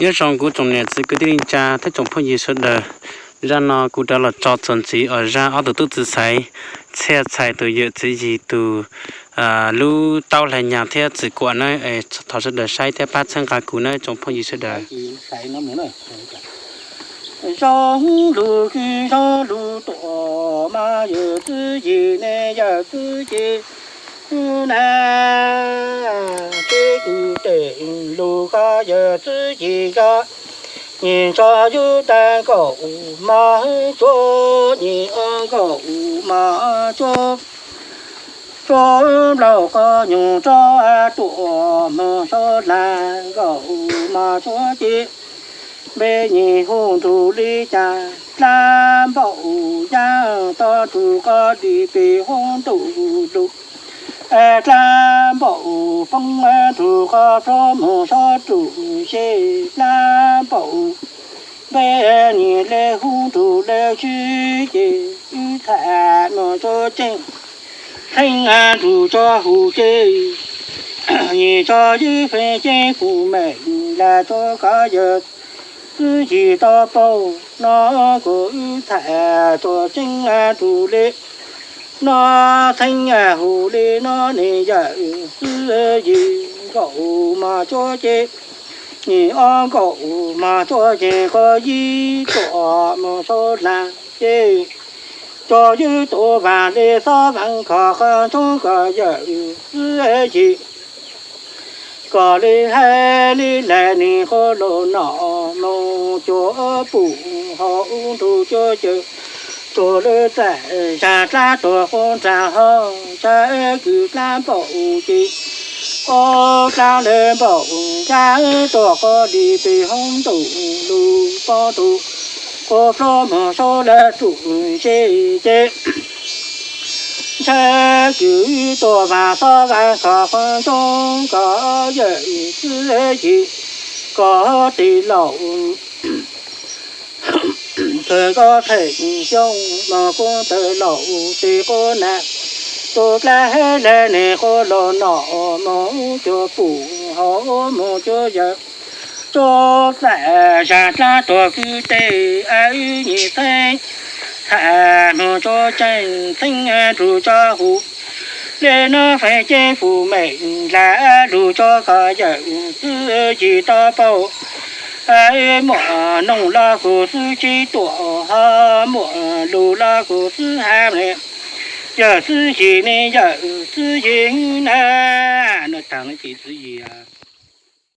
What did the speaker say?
Nyob zoo kuv tsoom niam txiv kwv tij neej tsa thiab tsoom phooj ywg sawv daws. Zaj no kuv rov los tso txuas ntxiv uas zaj ob tug tub txwv xaiv txhiaj txhais tus yawm txwv yig tus lub taub hla nyag thiab txwm kuam na. Thov sawv daws saib thiab pab txhawb nqa kuv na tsoom phooj ywg sawv daws. Zoo lug kwv zoo lug tuam mas yawm txwv yig ne yawm txwv yig na. Teb kwv teb lug koj yawm txwv yig koj. Nyem tso yub tag nkaum mos tsuab, nyem ob nkaum mos tsuab. Tsuab nplaum qhov nyuj tso tuam mos sab hla nkaum mos tsuab ces npe nyem hu nrug li cas dlab npaum yaj tog nrug qhov di pes hoob ntuj lug. Dlab npaum poob nrug qhov plhuav moog sob rub se dlab npaum npe nyem le hu nrug le swb ces wb txham moog tso tseeb. Theeb nrug tso hu ces nyem tso yub feem ceeb fum meem lam tso koj yawm txwv yig tau paub no kuv wb txham tso tseeb nrug le no. Theeb hu li no ne yawm txwv yig nkaum mos tsuab ces nyem ob nkaum mos tsuab ces qhov yib tuam mos sab hla ces tso yub tuam vaag le xob vaag khov qhov ntsoov koj yawm txwv yig. Koj le hais le lais ne qhov lug no moog cuag pum hauv nrug cuag cawm tsuag le txaim zag dlab tuag qub nraag hov sab kws dlab npaum ces qub dlab le npaum yaj tuag qhov di pes hoob ntuj lug poob nrug qub plhuav moog sob le rub se ces ntshe kws tuam vaag xob vaag khov qhov ntsoov koj yawm txwv yig. Koj tes laus txawm koj txheem xyoo moog kub tawm laus tes qub na. Tus dlab le ne qub lug no moog cuag pum hauv moog cuag yawm tsuab txaim zag dlab tuag kwv teb wb nyem theeb txham moog tso tseeb theeb nrug tso hu le no feem ceeb fum meem lam lug tso koj yawm txwv yig tau paub. Muaj noog los kuv xwb tsis tuam hov muaj lug los kuv xwb has ne yawm txwv yig ne yawm txwv yig na. Nuav taag no ces txwv yig